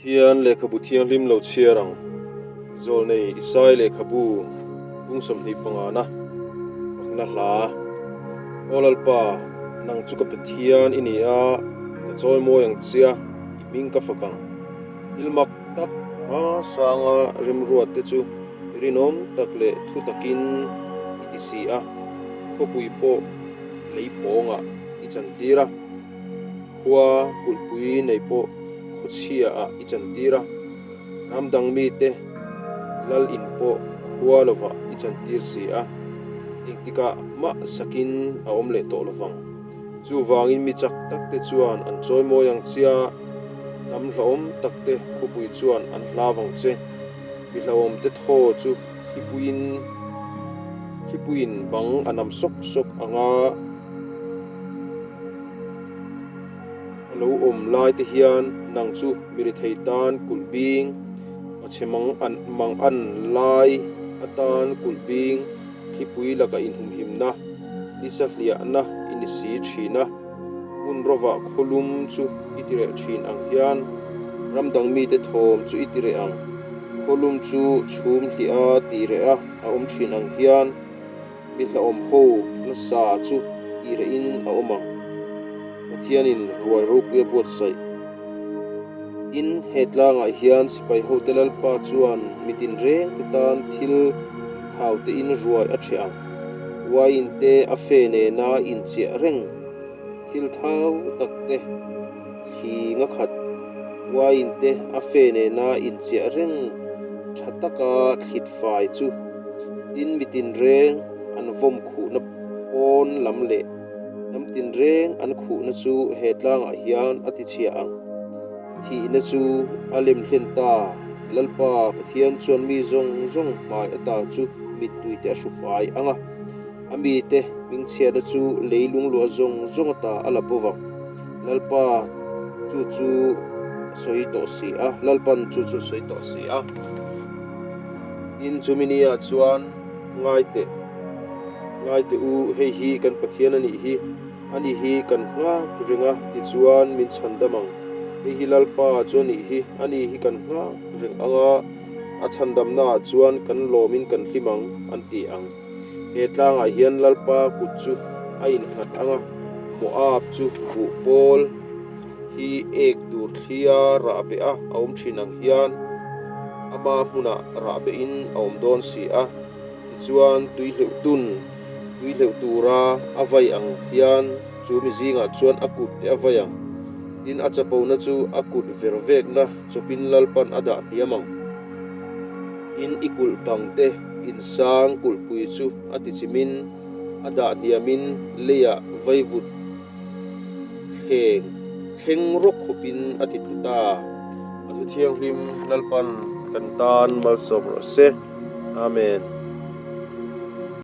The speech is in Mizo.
Pathian lehkhabu thianghlim lo chhiar ang. Zawlnei Isai lehkhabu bung 25 na fakna hla. Aw Lalpa, nang chu ka Pathian i ni a, ka chawi mawi ang chia, i hming ka fak ang. Thil mak tak hma sanga remruat te chu rinawm tak leh thu takin i ti si a, khawpui pawh lei pawngah i chantir a. Khua kulhpui nei pawh khawchhia ah i chantir a, ram dang mite lal in pawh khua lovah i chantir si a, engtikah mah sakin a awm leh tawh lovang. Chuvangin mi chak takte chuan an chawimawi ang chia, hnam hlauhawm takte khawpui chuan an hlau ang che. Mi hlauhawmte thaw chu thlipuiin thlipuiin bang a nam sawk sawk ang a. A lo awm lai te hian nang chu mi rethei tan kulh bing, pachhe mang an mang an lai atan kulh bing thlipui laka inhumhimna, nisa hliahna i ni si thin a. Hmun rawvah khawlum chu i ti reh thin ang hian ram dang mite thawm chu i ti reh ang. Khawlum chu chhum hliah a tih reh a a awm thin ang hian. Mi hlauhawm ho nasa chu tih rehin a awm ang. Pathianin ruai ropui a buatsaih. Tin, he tlangah hian sipai hote Lalpa chuan mi tinreng te tan thil thau tein ruai a ṭheh ang. Uaiin te a fe nena inchiah reng thil thau tak te thli nga khat. Uaiin te a fe nena inchiah reng ṭha taka thlit fai chu. Tin, mi tinreng an vawm khuhna pawn lam leh hnam tinreng an khuhna chu he tlangah hian a tichhia ang. Thihna chu a lem hlen ta. Lalpa Pathian chuan mi zawng zawng hmai ata chu mittui te a hru fai ang a, a mite hmingchhiatna chu lei lungluah zawng zawng ata a la bo vang. Lalpa chu chu a sawi tawh si a, Lalpan chu chu a sawi tawh si a. Tin, chumi niah chuan, Ngai teh, ngai teh u, hei hi kan Pathian a nih hi, ani hi kan nghak reng a, tichuan min chhan dam ang. Hei hi Lalpa chu a nih hi, ani hi kan nghak reng ang a, a chhan damnaah chuan kan lawmin kan hlim ang, an ti ang. He tlangah hian Lalpa kut chu a innghat ang a, Moab chu buh pawl hi ek tur thlia rah beh a a awm thin ang hian ama hmunah rah behin a awm dawn si a. Tichuan tui hleuh tun, tui hleuh tura a vai ang hian chu mi zingah chuan a kut te a vai ang. Tin, a chapona chu a kut ver vekna chawpin Lalpan a dah hniam ang. Tin, i kulh bang te insang kulhpui chu a tichimin a dah hniamin leiah vaivut thleng thleng rawk khawpin a ti tlu ta. A thu thianghlim Lalpan kan tan malsawm rawh se. Amen.